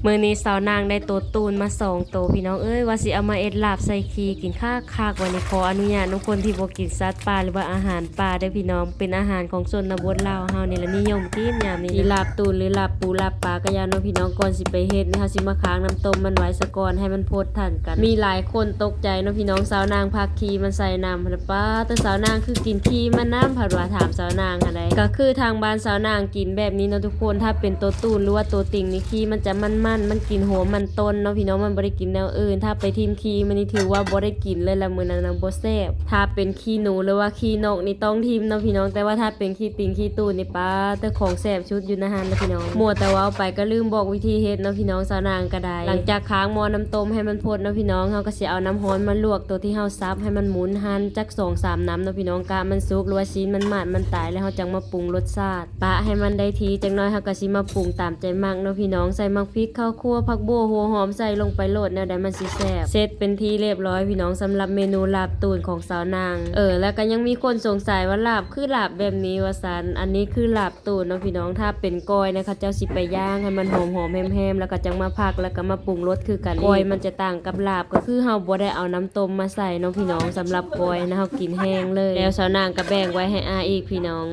ມື້ນີ້ສາວນາງໄດ້ໂຕຕູນມາສອງໂຕ ພີ່ນ້ອງເອີຍ ວ່າຊິເອົາມາເຮັດລາບໃສ່ຄີກິນຄັກໆ. ວັນນີ້ຂໍອະນຸຍາດນຳຄົນທີ່ບໍ່ກິນສັດປ່າ ຫຼືວ່າອາຫານປ່າເດີ້ພີ່ນ້ອງ, ເປັນອາຫານຂອງຊົນນະບົດລາວເຮົານີ້ລະ ນິຍົມກິນຍາມນີ້ນະ. ລາບຕູນ ຫຼືລາບປູລາບປາກະຢ່າເນາະພີ່ນ້ອງ, ກ່ອນຊິໄປເຮັດນີ້ ເຮົາຊິມາຄ້າງນ້ຳຕົ້ມມັນໄວ້ສາກ່ອນ ໃຫ້ມັນຟົດທັນກັນ. ມີຫຼາຍຄົນຕົກໃຈເນາະພີ່ນ້ອງ, ສາວນາງພັກຂີ້ມັນໃສ່ນ້ຳ ປາດເຕີ ສາວນາງຄືກິນຂີ້ມັນນຳ ເພິ່ນວ່າ ຖາມສາວນາງຫັ້ນໃດ. ກະຄືທາງບ້ານສາວນາງກິນແບບນີ້ເນາະທຸກຄົນ, ຖ້າເປັນໂຕຕູນ ຫຼືວ່າໂຕຕິ່ງນີ້ ຂີ້ມັນຈະມັນໆ ມັນກິນຫົວມັນຕົ້ນເນາະພີ່ນ້ອງ, ມັນບໍ່ໄດ້ກິນແນວອື່ນ. ຖ້າໄປຖິ້ມຂີ້ມັນນີ້ ຖືວ່າບໍ່ໄດ້ກິນເລີຍລະ, ມື້ນັ້ນນະບໍ່ແຊບ. ຖ້າເປັນຂີ້ໜູ ຫຼືວ່າຂີ້ນົກນີ້ຕ້ອງຖິ້ມເນາະພີ່ນ້ອງ, ແຕ່ວ່າຖ້າເປັນຂີ້ຕິ່ງຂີ້ຕູນນີ້ ປາດເຕີ ຂອງແຊບສຸດຢູ່ໃນຫັ້ນລະພີ່ນ້ອງ. ມົວແຕ່ເວົ້າໄປກະລືມບອກວິທີເຮັດເນາະພີ່ນ້ອງ, ສາວນາງກະໄດ້. ຫຼັງຈາກຄ້າງໝໍ້ນ້ຳຕົ້ມໃຫ້ມັນຟົດເນາະພີ່ນ້ອງ, ເຮົາກະຊິເອົານ້ຳຮ້ອນມາລວກໂຕທີ່ເຮົາສັບໃຫ້ມັນໝຸນ, ຫັ່ນຈັກສອງສາມນ້ຳເນາະພີ່ນ້ອງ, ກະມັນສຸກ ຫຼືວ່າຊີ້ນມັນໝາດມັນຕາຍ ແລ້ວເຮົາຈັ່ງມາປຸງລົດຊາດ. ປະໃຫ້ມັນໄດ້ທີ່ຈັກໜ້ອຍ ເຮົາກະຊິມາປຸງຕາມໃຈມັກເນາະພີ່ນ້ອງ, ໃສ່ໝາກພິກ ເຂົ້າຂົ້ວ ຜັກບົ່ວ ຫົວຫອມ ໃສ່ລົງໄປໂລດ, ແນວໃດມັນຊິແຊບ. ເສັດເປັນທີ່ລຽບຮ້ອຍພີ່ນ້ອງ ສຳລັບເມນູລາບຕູນຂອງສາວນາງ. ເອີ ແລ້ວກະຍັງມີຄົນສົງໄສວ່າລາບຄືລາບແບບນີ້ວ່າຊັ້ນ, ອັນນີ້ຄືລາບ ຕູນເນາະພີ່ນ້ອງ. ຖ້າເປັນກ້ອຍນະ ເຂົາເຈົ້າຊິໄປຍ່າງໃຫ້ມັນຫອມໆແຮມໆ ແລ້ວກະຈັ່ງມາພັກ ແລ້ວກະມາປຸງລົດຄືກັນ. ກ້ອຍມັນຈະຕ່າງກັບລາບ ກະຄືເຮົາບໍ່ໄດ້ເອົານ້ຳຕົ້ມມາໃສ່ເນາະພີ່ນ້ອງ. ສຳລັບກ້ອຍນະ ເຮົາກິນແຫ້ງເລີຍ. ແລ້ວສາວນາງກະແບ່ງໄວ້ໃຫ້ອ້າຍອີກພີ່ນ້ອງ.